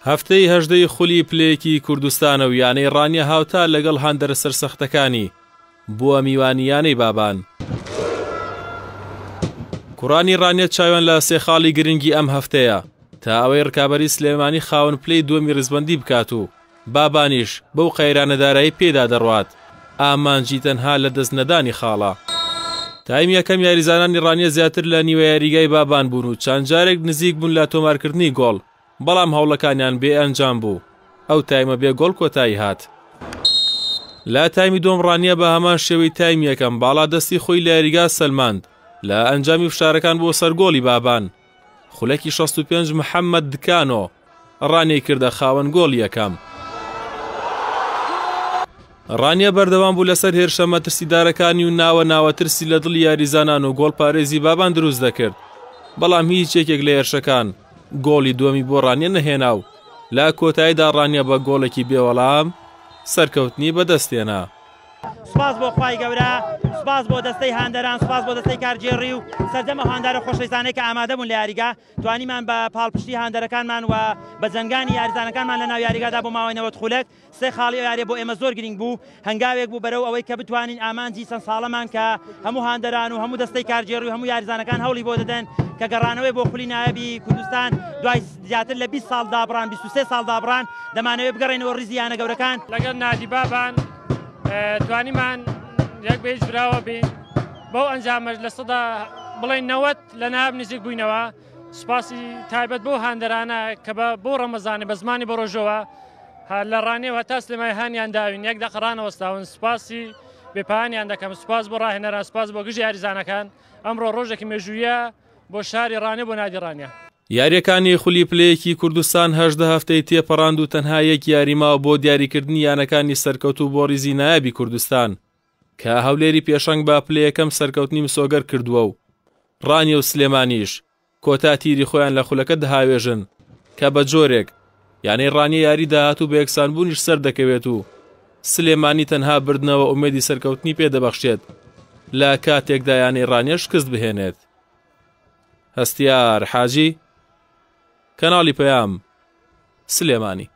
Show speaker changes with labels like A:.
A: هەفتەی هەژدەی خولی پلەیەکی کوردستانە و یانەی ڕانیە هاوتا لەگەڵ هاندەرە سەرسەختەکانی بووە میوانی یانەی بابان. کوڕانی ڕانیە چاویان لە سێ خاڵی گرنگی ئەم هەفتەیە تا ئەوەی ڕکابەری سلێمانی خاوەن پلەی دووەمی ڕیزبەندی بکات و بابانیش بەو قەیرانە دارایی پێدا دەڕوات ئامانجی تەنها لە دەست نەدانی خاڵە. تایمی یەکەم یاریزانانی ڕانیە زیاتر لە نیوە یاریگای بابان بوون و چەند جارێک نزیک بوون لە تۆمارکردنی گۆڵ، بەڵام هەوڵەکانیان بێ ئەنجام بوو، ئەو تایمە بێ گۆڵ کۆتایی هات. لە تایمی دووەم ڕانیە بە هەمان شێوەی تایمی یەکەم باڵادەستی خۆی لە یاریگا سەلماند لە ئەنجامی فشارەکان بۆ سەر گۆڵی بابان. خولەکی 65 محەممەد دکانۆ ڕانیەی کردە خاوەن گۆڵی یەکەم. ڕانیە بەردەوام بوو لەسەر هێرشە مەترسیدارەکانی و ناوە ناوە ترسی لە دڵی یاریزانان و گۆڵپارێزی بابان دروست دەکرد، بەڵام هیچ یەکێک لە هێرشەکان گۆڵی دووەمی بۆ ڕانیە نەهێنا و لە کۆتاییدا ڕانیە بە گۆڵێکی بێوەڵام سەرکەوتنی بەدەستهێنا.
B: سوپاس بۆ خوای گەورە، سوپاس بۆ دەستەی هاندەران، سوپاس بۆ دەستەی کارگێڕی و سەرجەم ئەو هاندارە خۆشەویستانەی کە ئامادە بوون لە یاریگا، توانیمان بە پاڵپشتی هاندەرەکانمان و بە جەنگانی یاریزانەکانمان لە ناو یاریگادا بۆ ماوەی 90 خولەک سێ خاڵی ئەو یاریە بۆ ئێمە زۆر گرینگ بوو، هەنگاوێک بوو بەرەو ئەوەی کە بتوانین ئامانجی چەند ساڵەمان کە هەموو هاندەران و هەموو دەستەی کارگێڕی و هەموو یاریزانەکان هەوڵی بۆ دەدەن کە گەڕانەوەی بۆ خولی نایابی کوردستان دوای زیاتر لە 20 ساڵ دابڕان 23 ساڵ دابڕان دەمانەوێت بگەڕێینەوە ڕیزی یانە گەورەکان.
C: لەگەڵ نادی بابان توانیمان یەک بە هیچ براوە بین بەو ئەنجامەش لە سەدا بڵێن 90 لە نایاب نزیک بووینەوە سوپاسی تایبەت بۆ هاندەرانە کە بە بۆ ڕەمەزانی بە زمانی بەڕۆژەوە لە ڕانیەوە تا سلێمانی هانیان داوین یەک دەقە ڕانەوەستاون سوپاسی بێپایانیان دەکەم سوپاس بۆ ڕاهێنەران سوپاس بۆ گشت یاریزانەکان ئەمڕۆ ڕۆژێکی مێژوویە بۆ شاری ڕانیە بۆ نادی ڕانیە.
A: یارییەکانی خولی پلەیەکی کوردستان 18 هەفتەی تێپەڕاند و تەنها یەک یاری ماوە بۆ دیاریکردنی یانەکانی سەرکەوتوو بۆ ریزی نایابی کوردستان کە هەولێری پێشەنگ بە پلە یەکەم سەرکەوتنی مسۆگەر کردووە و ڕانیە و سلێمانیش کۆتا تیری خۆیان لە خولەکە دەهاوێژن کە بە جۆرێک یانەی ڕانیە یاری داهاتوو بە یەکسانبوونیش سەردەکەوێت و سلێمانی تەنها بردنەوە ئومێدی سەرکەوتنی پێدەبەخشێت لە کاتێکدا یانەی ڕانیە شکست بهێنێت. هەستیار حاجی، کەناڵی پەیام، سلێمانی.